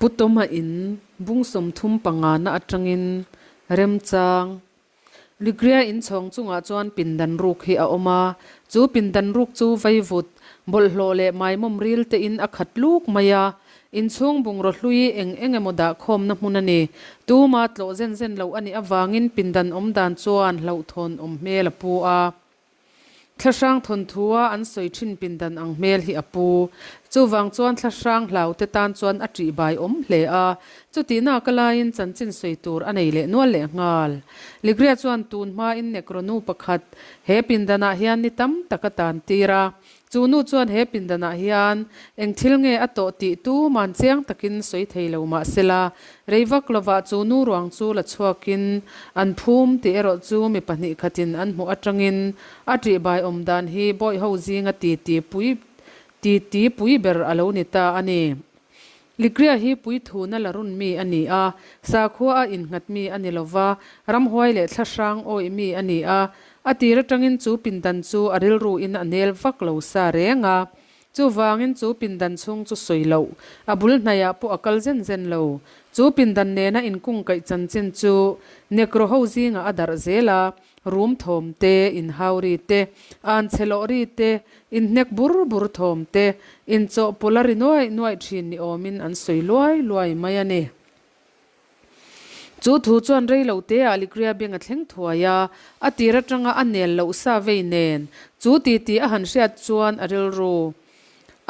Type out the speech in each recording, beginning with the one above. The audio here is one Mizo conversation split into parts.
Pu Tawma in bung 35 na atangin remchang Ligria inchhawng chungah chuan pindan ruk hi a awm a, chu pindan ruk chu vaivut, bawlhhlawh leh maimawm ril te in a khat luk mai a. Inchhung bungraw hlui eng eng emaw dahkhawmna hmun a ni. Tuma tlawh zen zen loh a nih avangin pindan awm dan chuan hlauhthawn awm hmel a pu a. Thlahrang thawnthua an sawi thin pindan ang hmel hi a pu. Chuvang chuan thlahrang hlaute tan chuan a ṭihbai awm hle a, chutihna ka laiin chanchin sawi tur a nei leh nual leh nghal. Ligria chuan tun hmain Nekro nu pakhat he pindanah hian ni tam tak a tan tir a, Chu nu chuan he pindanah hian eng thil nge a tawh tih tu man chiang takin sawi thei lo mah sela, rei vak lovah chu nu ruang chu la chhuakin an phum tih erawh chu mi pahnih khatin an hmuh atangin a ṭihbai awm dan hi bawih ho zinga titi pui titi pui ber a lo ni ta a ni. Ligria hi puithuna la run mi a ni a, sakhua a innghat mi a ni lova, ramhuai leh thlahrang awih mi a ni a. A tir atangin chu pindan chu a rilruin a nel vak lo sa reng a. Chuvangin chu pindan chhung chu sawi loh, a bul hnaiah pawh a kal zen zen lo. Chu pindan nena inkungkaih chanchin chu Negro ho zingah a darh zel a, Rum thawm te, inhau ri te, an chhe lawh ri te, inhnek bur bur thawm te, inchawhpawlh a ri nuaih nuaih thin ni awmin an sawi luai luai mai a ni. Chu thu chuan rei lo te ah Ligria beng a thleng thuai a, a tir atanga a nel loh sa vei nen, chu titi a han hriat chuan a rilru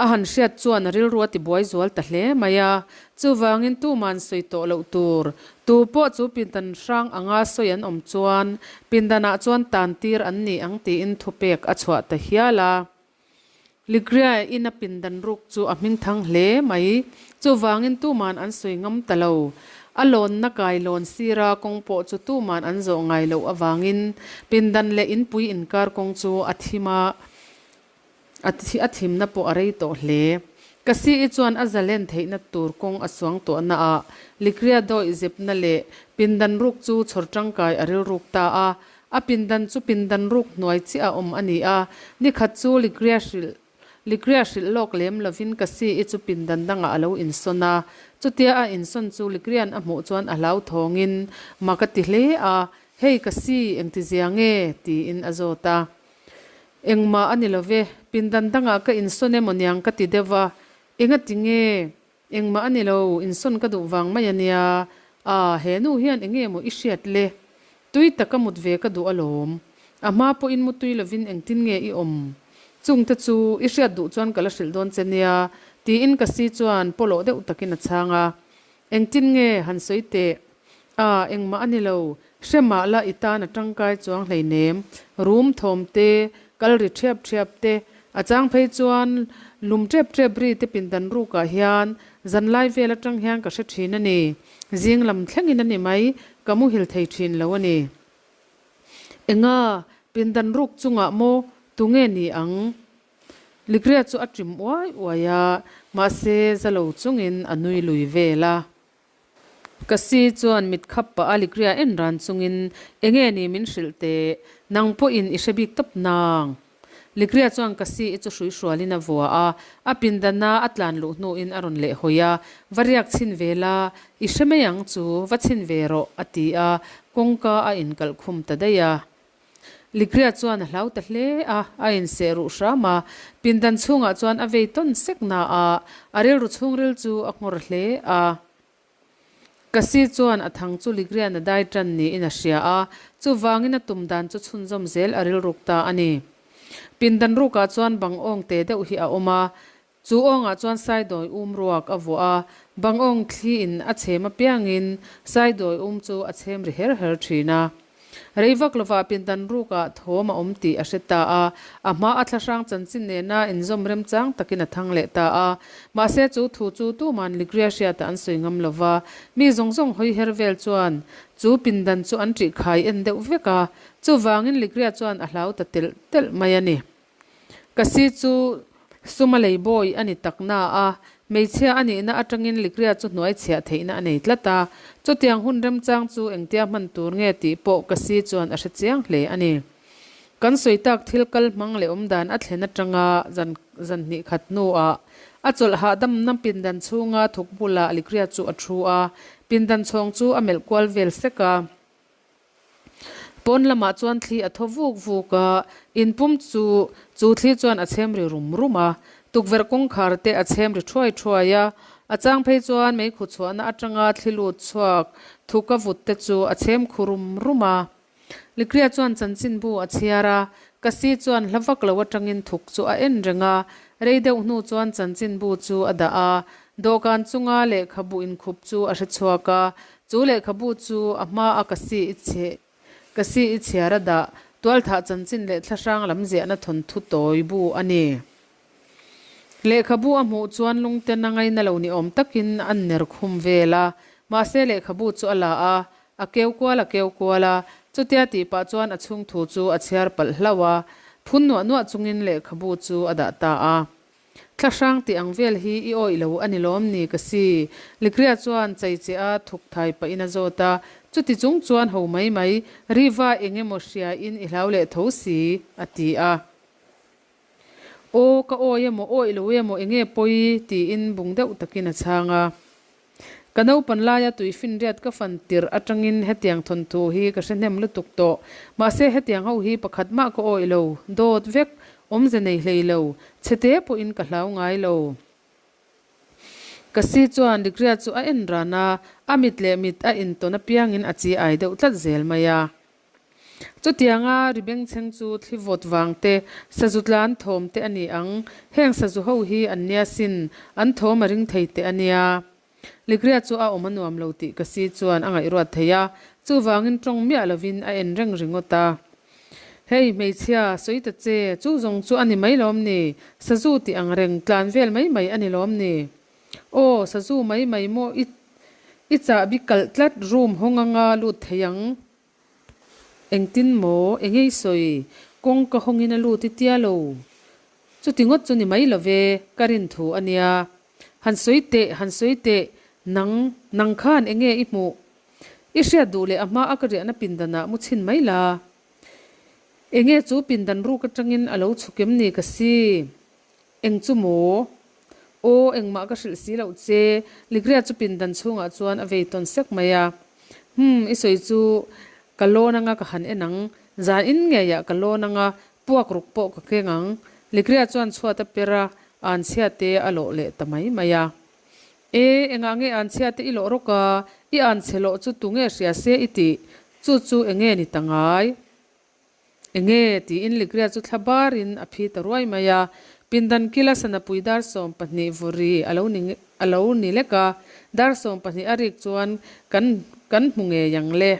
A han hriat chuan a rilru a tibuai zual ta hle mai a, chuvangin tuman sawi tawh loh tur, tu pawh chu pindan hrang anga sawi an awm chuan pindanah chuan tan tir an ni ang tiin thupek a chhuah ta hial a. Ligria ina pindan ruk chu a hming thang hle mai, chuvangin tuman an sawi ngam ta lo. A lawnna kai lawn sira kawng pawh chu tuman an zawh ngai loh avangin pindan leh inpui inkar kawng chu a thim a. A a thimna pawh a rei tawh hle. Ka CE chuan a zalen theihna tur kawng a suang tawhna ah Likria dawih zepna leh pindan ruk chu chhawr tangkai a rilruk ta a. A pindan chu pindan ruk hnuai chiah a awm a ni a. Nikhat chu Likria hrilh Likria hrilh lawk lem lovin ka CE chu pindan dangah a lo insawn a. Chutia a insawn chu Likria'n a hmuh chuan a hlauthawngin mak a ti hle a, Hei ka CE engtizia nge? tiin a zawt a. Engmah a ni lo ve, pindan dangah ka insawn emaw niang ka ti deuh va, enga ti nge? Engmah a ni lo, insawn ka duh vang mai a nia. Aa, he nu hian enge maw i hriat le? Tui taka mut ve ka duh alawm. A hma pawhin mu tui lovin engtin nge i awm? Chungte chu i hriat duh chuan ka la hrilh dawn che nia, tiin ka si chuan pawlawh deuh takin a chhang a. Engtin nge han sawi teh? A, engmah a ni lo. Hre mah la i tan a tangkai chuang hleinem. Rum thawm te, kal ri thiap thiap te, a chang phei chuan lum tep tep ri te pindan rukah hian zanlai vel atang hian ka hre thin a ni. Zing lam thlengin a ni mai, ka muhil thei thin lo a ni. Enga, pindan ruk chungah maw tunge ni ang? Ligria chu a ṭim uai uai a, mahse za lo chungin a nui lui vel a. Ka si chuan mit khap pah a Ligria en ran chungin, Enge ni min hrilh teh, nang pawhin i hre bik tawp nang. Ligria chuan ka si i chu hrui hrualin a vua a, a pindana a tlan luh hnuin a rawn leh hawi a, Va riak chhin ve la, i hre mai ang chu, va chhin ve rawh, a ti a, kawngka a inkalh khum ta daih a. Ligria chuan a hlau ta hle a, a inseh ruh hram a. Pindan chhungah chuan a vei tawn sek na a, a rilru chhungril chu a nghawr hle a. Kasi chuan a thang chu Ligria'n a dai tan niin a hria a, chuvangin a tum dan chu chhunzawm zel a rilruk ta a ni. Pindan rukah chuan bang awng te deuh hi a awm a, Chu awngah chuan saidawi um ruak a vuah a, bang awng thliin a chhem apiangin saidawi um chu a chhem ri her her thin a. Rei vak lovah pindan rukah thawm a awm tih a hre ta a, a hma a thlahrang chanchin nena inzawm remchang takin a thang leh ta a. Mahse chu thu chu tuman Ligria hriatah an sawi ngam lova, mi zawng zawng hawi her vel chuan chu pindan chu an ṭihkhai en deuh vek a, chuvangin Ligria chuan a hlau ta telh telh mai a ni. Ka si chu suma lei bawi a ni tak na a, hmeichhia a nihna atangin Ligria chu hnuai chhiah theihna a nei tlat a. Chutiang hun remchang chu engtia hman tur nge tih pawh ka si chuan a hre chiang hle a ni. Kan sawi tak thil kal hmang leh awmdan a thlen atanga zan zan hnih khat hnuah A chawlh hahdamna pindan chhunga thuk bulah Alegria chu a thu a, pindan chhawng chu a melh kual vel sek a. Pawn lamah chuan thli a thaw vuk vuk a, in pum chu chu thli chuan a chhem ri rum rum a. Tukverh kawngkhar te a chhem ri thuai thuai a, a chang phei chuan meikhu chhuahna atanga thli lut chhuak thuka vut te chu a chhem khu rum rum a. Likria chuan chanchinbu a chhiar a, Kasi chuan hla vak lo atangin thuk chu a en reng a, rei deuh hnu chuan chanchinbu chu a dah a, dawhkan chunga lehkhabu inkhup chu a hre chhuak a, chu lehkhabu chu a hma a Kasi i chhe Kasi i chhiar a dah, tualthah chanchin leh thlahrang lam ziahna thawnthu tawi bu a ni. Lehkhabu a hmuh chuan lungten a ngaina lo ni awm takin an ner khum vel a, mahse lehkhabu chu a la a, a keu kual a keu kual a, chutia tih pah chuan a chhung thu chu a chhiar palh hlauh a, phun nuah nuah chungin lehkhabu chu a dah ta a. Thlahrang tih ang vel hi i awih lo a ni lawm ni ka si? Likria chuan chei che a thuk thai pahin a zawt a, chuti chung chuan ho mai mai, Riva eng emaw hriain i hlau leh tho si, a ti a. Aw, ka awi emaw, awih lo emaw, enge pawi? tiin bung deuh takin a chhang a. Ka naupan laia tuifinriat ka fan tirh atangin hetiang thawnthu hi ka hre hnem lutuk tawh. Mahse hetiang ho hi pakhat mah ka awih lo, dawt vek, awmze nei hlei lo, chhete pawhin ka hlau ngai lo. Ka si chuan Likria chu a en ran a, a mit leh mit a intawn apiangin a chi ai deuh tlat zel mai a. Chutianga ri bengchheng chu thli vawt vang te, sazu tlan thawm te a ni ang. Heng sazu ho hi an nia sin, an thawm a ring thei teh a nia. Likria chu a awm a nuam lo tih ka si chuan a ngaihruat thei a, chuvangin tawng miah lovin a en reng ringawt a. Hei hmeichhia, sawi ta che, chu zawng chu a ni mai lawm ni? Sazu tih ang reng tlan vel mai mai a ni lawm ni? Aw, sazu mai mai maw i i chahbi kalh tlat room hawng anga lut thei ang. Engtin maw? Enge i sawi? Kawng ka hawngin a lut i tia lo. Chuti ngawt chu ni mai lo ve, ka rin thu a nia. Han sawi teh, han sawi teh, nang, nang khan enge i hmuh? I hriat duh leh a hma a ka riahna pindanah mu chhin mai la. Enge chu pindan ruk atangin a lo chhuk em ni ka si? Eng chu maw? Aw, engmah ka hrilh si loh che, Ligria chu pindan chhungah chuan a vei tawn sek mai a. Hum, i sawi chu ka lawn anga ka han en ang, zan in ngeiah ka lawn anga puak ruk pawh ka keng ang. Ligria chuan chhuat a per a, anchhia te a lawh leh ta mai mai a. E, engah nge anchhia te i lawh rawk a, i anchhe lawh chu tunge hria se i tih? Chu chu enge ni ta ngai? Enge? tiin Ligria chu thla barin a phi ta ruai mai a. Pindan kila sanapui dar 20 vawri a lo ni a lo ni lek a, dar 20 a rik chuan kan kan hmu ngei ang le.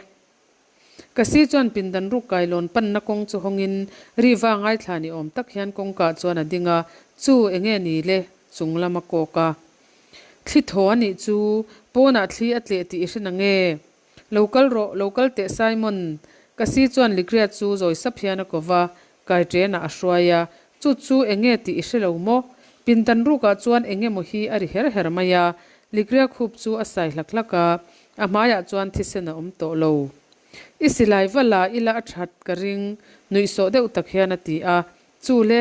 Kasi chuan pindan ruk kailawn panna kawng chu hawngin Riva ngaithla ni awm tak hian kawngkah chuan a ding a, Chu enge ni le? chung lam a kawk a. Thli thaw a nih chu, pawnah thli a tleh tih i hre na nge? Lo kal rawh, lo kal teh Simon, ka si chuan Ligria chu zawi sap hian a ko va, kai ṭenah a hruai a, chu chu eng nge tih i hre lo maw? Pindan rukah chuan eng emaw hi a ri her her mai a, Ligria khup chu a sai hlak hlak a, a hmaiah chuan thisen a awm tawh lo. I silai va la ila a ṭhat ka ring, nuihsawh deuh tak hian a ti a, chu le,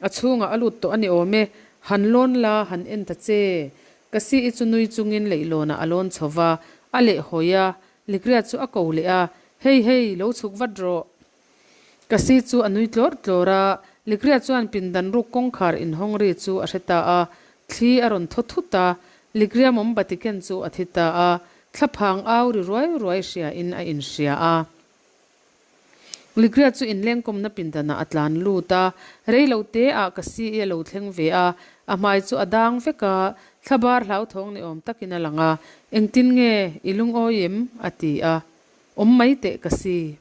a chhungah a lut tawh a ni awm e, han lawn la, han en ta che. Ka si i chu nui chungin leihlawnah a lawn chho va, a leh hawi a, Ligria chu a ko leh a, Hei hei, lo chhuk vat rawh. Ka si chu a nui tlawr tlawr a, Ligria chuan pindan ruk kawngkhar inhawng ri chu a hre ta a, thli a rawn thaw thut a, Ligria mawmbati ken chu a thi ta a, thlaphang au ri ruai ruai hriain a inhria a. Ligria chu inlengkawmna pindanah a tlan lut a, rei lo te ah ka si i a lo thleng ve a, a hmai chu a dang vek a, thlabar hlauthawng ni awm takin a lang a, Engtin nge i lungawi em? a ti a, Awm mai teh ka si.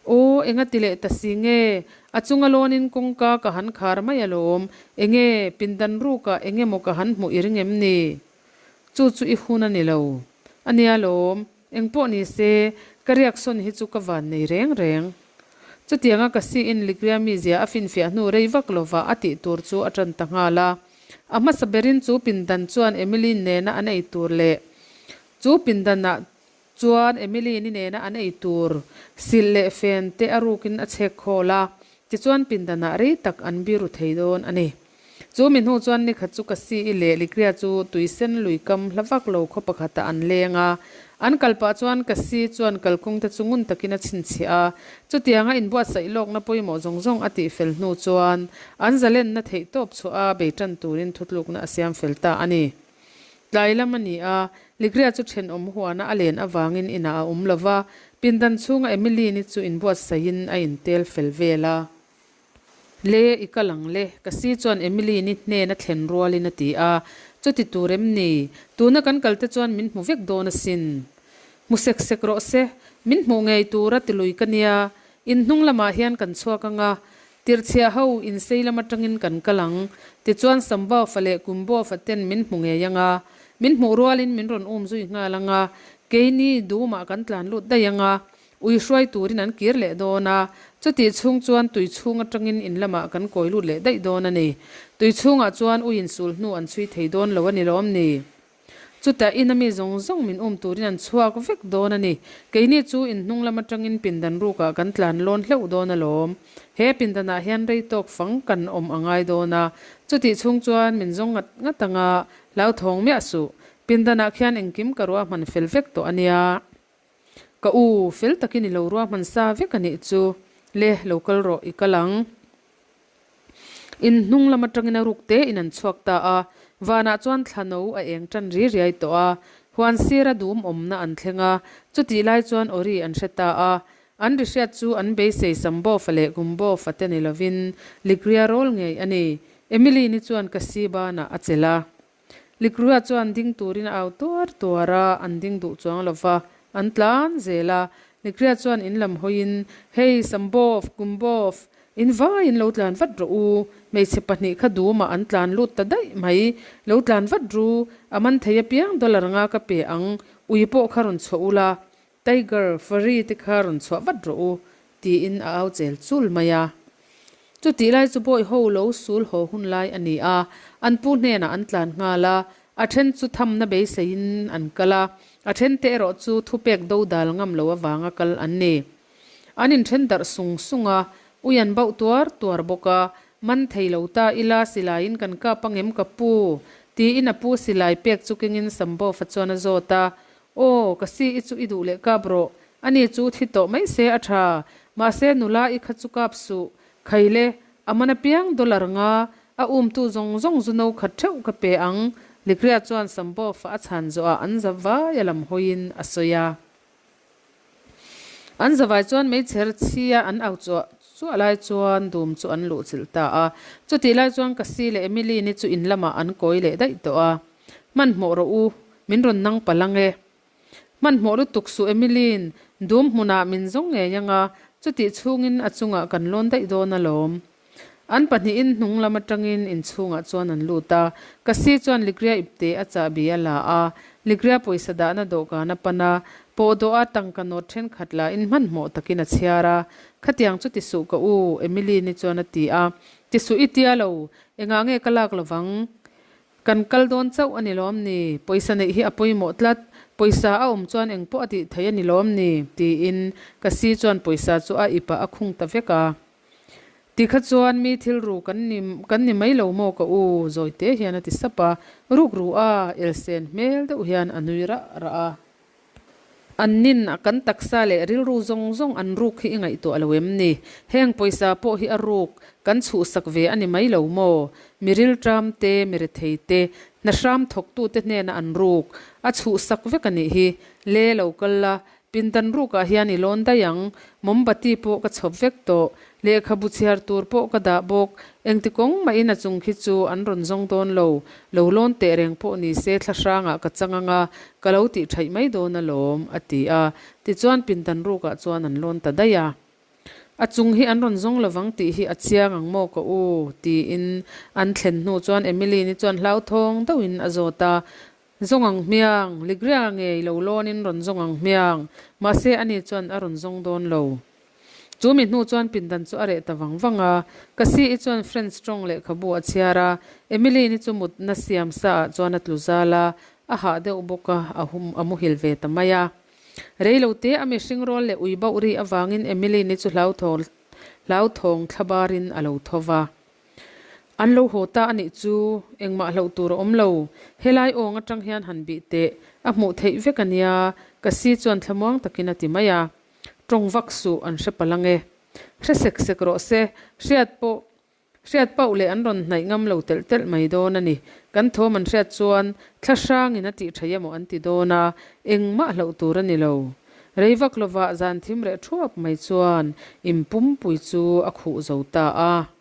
Aw, enga ti leh ta si nge? A chunga lawnin kawngka ka han khar mai alawm, enge pindan rukah eng emaw ka han hmuh i ring em ni? Chu chu i hun a ni lo. A nia lawm. Engpawh ni se, ka riaksawn hi chu ka van nei reng reng. Chutianga ka si in Ligria mizia a finfiah hnu rei vak lova a tih tur chu a tan ta nghal a. A hmasa berin chu pindan chuan Emily nena an ei tur leh chu pindanah chuan Emily ni nena an ei tur silh leh fen te a rukin a chhek khawl a, tichuan pindanah rei tak an biru thei dawn a ni. Chu mi hnu chuan nikhat chu Kasi-i leh Likria chu tuisen lui kam hla vak lo khaw pakhatah an leng a. An kal pah chuan Kasi chuan kalkawng te chu ngun takin a chhinchhiah a. Chutianga inbuatsaih lawkna pawimawh zawng zawng a tihfel hnu chuan an zalenna theihtawp chhuah a bei tan turin thutlukna a siam fel ta a ni. Tlai lam a ni a, Ligria chu thenawm huana a len avangin inah a awm lo va, pindan chhunga Emily-ni chu inbuatsaihin a intel fel vel a. Le, i kal ang le, ka si chuan Emily-ni hnena thlen rualin a ti a, chuti tur em ni? Tuna kan kalte chuan min hmu vek dawn asin. Hmu sek sek rawh se, min hmuh ngei tura tilui ka nia, in hnung lamah hian kan chhuak ang a, Tirchhiah ho in sei lam atangin kan kal ang, tichuan Sambaufa leh Kumbaufa ten min hmu ngei ang a, min hmuh rualin min rawn um zui nghal ang a, keini dumah kan tlan lut daih ang a, ui hruai turin an kir leh dawn a, chutih chhung chuan tui chhung atangin in lamah kan kawi lut leh daih dawn a ni. Tui chhungah chuan ui insul hnu an chhui thei dawn lo a ni lawm ni? Chutah ina mi zawng zawng min um turin an chhuak vek dawn a ni. Keini chu in hnung lam atangin pindan rukah kan tlan lawn hleuh dawn alawm. He pindanah hian rei tawk fang kan awm a ngai dawn a, chutih chhung chuan min zawng ngat ngat anga hlauthawng miah suh. Pindanah khian engkim ka ruahman fel vek tawh a nia. Ka u, fel takin i lo ruahman sa vek a nih chu. Le, lo kal rawh, i kal ang. In hnung lam atangin a ruk te in an chhuak ta a, vanah chuan thla no a eng tan ri riai tawh a, huan sira dum awmna an thleng a, chutih lai chuan awri an hre ta a, an ri hriat chu an beisei Sambofa leh Gumbofa te ni lovin Ligria rawl ngei a ni. Emily ni chuan ka si banah a chelh a. Likrua chuan ding turin a au tuar tuar a, an ding duh chuang lo va, an tlan zel a. Likria chuan in lam hawiin, Hei, Sambov, Kumbov, in vaiin lo tlan vat rawh u, hmeichhe pahnih kha dumah an tlan lut ta daih mai, lo tlan vat ru, a man thei apiang dollar nga ka pe ang, ui pawh kha rawn chhuah ula, Tiger, Furry te kha rawn chhuah vat rawh u, tiin a au chel chul mai a. Chutih lai chu bawi ho lo sul haw hun lai a ni a, an pu hnenah an tlan nghal a, a then chu thamna beiseiin an kal a, a then te erawh chu thupek do dal ngam lo avanga kal an ni. An inthen darh sung sung a, ui an bauh tuar tuar bawk a, man thei lo ta ila silaiin kan kap angem ka pu? tiin a pu silai pek chu kengin Sambawfa chuan a zawt a, Aw, ka si i chu i duh leh kap rawh. Ani chu thi tawh mai se a tha. Mahse nula i kha chu kap suh. Khai le, a man apiang dollar nga, a umtu zawng zawng zu no khat theuh ka pe ang, Likria chuan Sambawfa a chhan zawhah an za vai a lam hawiin a sawi a. An zavai chuan meichher chhia an au chuah chuah lai chuan dum chu an luh chilh ta a. Chutih lai chuan Kasi leh Emily ni chu in lamah an kawi leh daih tawh a. Hmanhmawh rawh u, min rawn nang palh ang e. Hmanhmawh lutuk suh Emily-in dum hmunah min zawng ngei ang a, chutih chhungin a chungah kan lawn daih dawn alawm. An pahnihin hnung lam atangin inchhungah chuan an lut a, Kasi chuan Ligria ipte a chahbi a la a, Ligria pawisa dahna dawhkan a pan a, pawhdawh a tangka nawt thenkhat la in hmanhmawh takin a chhiar a, Khatiang chu ti suh ka u, Emily ni chuan a ti a, Ti suh i tia lo, engah nge ka lak lovang? Kan kal dawn chauh a ni lawm ni? Pawisa neih hi a pawimawh tlat, pawisa a awm chuan engpawh a tih theih a ni lawm ni? tiin Kasi chuan pawisa chu a ipah a khung ta vek a. Ti kha chuan mi thil ru kan ni kan ni mai lo maw ka u? Zawite hian a ti sap a, ruk ru a, elsen hmel deuh hian a nui rah rah a. An nin a kan taksa leh rilru zawng zawng an ruk hi i ngaihtuah lo em ni? Heng pawisa pawh hi a ruk kan chhuhsak ve a ni mai lo maw? Mi rilṭam te, mi rethei te, hna hram thawktute hnena an ruk a chhuhsak vek a nih hi. Le lo kal la, Pindan rukah hian i lawn daih ang, mombati pawh ka chhawp vek tawh, lehkhabu chhiar tur pawh ka dah bawk, engti kawng mahin a chung khi chu an rawn zawng dawn lo, lo lawn teh reng pawh ni se thla hrangah ka chang ang a, ka lo tih thaih mai dawn alawm, a ti a, tichuan pindan rukah chuan an lawn ta daih a. A chung hi an rawn zawng lovang tih hi a chiang ang maw ka u? tiin an thlen hnu chuan Emily-ni chuan hlauthawng deuhin a zawt a, Zawng ang hmiang, Ligria ngei lo lawnin rawn zawng ang hmiang, mahse ani chuan a rawn zawng dawn lo. Chu mi hnu chuan pindan chu a reh ta vang vang a, Kasi-i chuan French tawng lehkhabu a chhiar a, Emily-ni chu mutna siam sa ah chuan a tlu zal a, a hah deuh bawk a, a hum a muhil ve ta mai a. Rei lo te a mihring rawl leh ui bauh ri avangin Emily-ni chu hlauthawng thlabarin a lo tho va. An lo haw ta a nih chu, engmah hlauh tur a awm lo. Helai awng atang hian han bih teh, a hmuh theih vek a nia, ka si chuan thlamuang takin a ti mai a. Tawng vak suh an hre palh ang e. Hre sek sek rawh se, hriat pawh hriat pauh leh an rawn hnaih ngam lo telh telh mai dawn a ni. Kan thawm an hriat chuan thla hrangin a tih tha emaw an ti dawn a, engmah hlauh tur a ni lo. Rei vak lovah zan thim reh thuap mai chuan in pumpui chu a khuh zo ta a.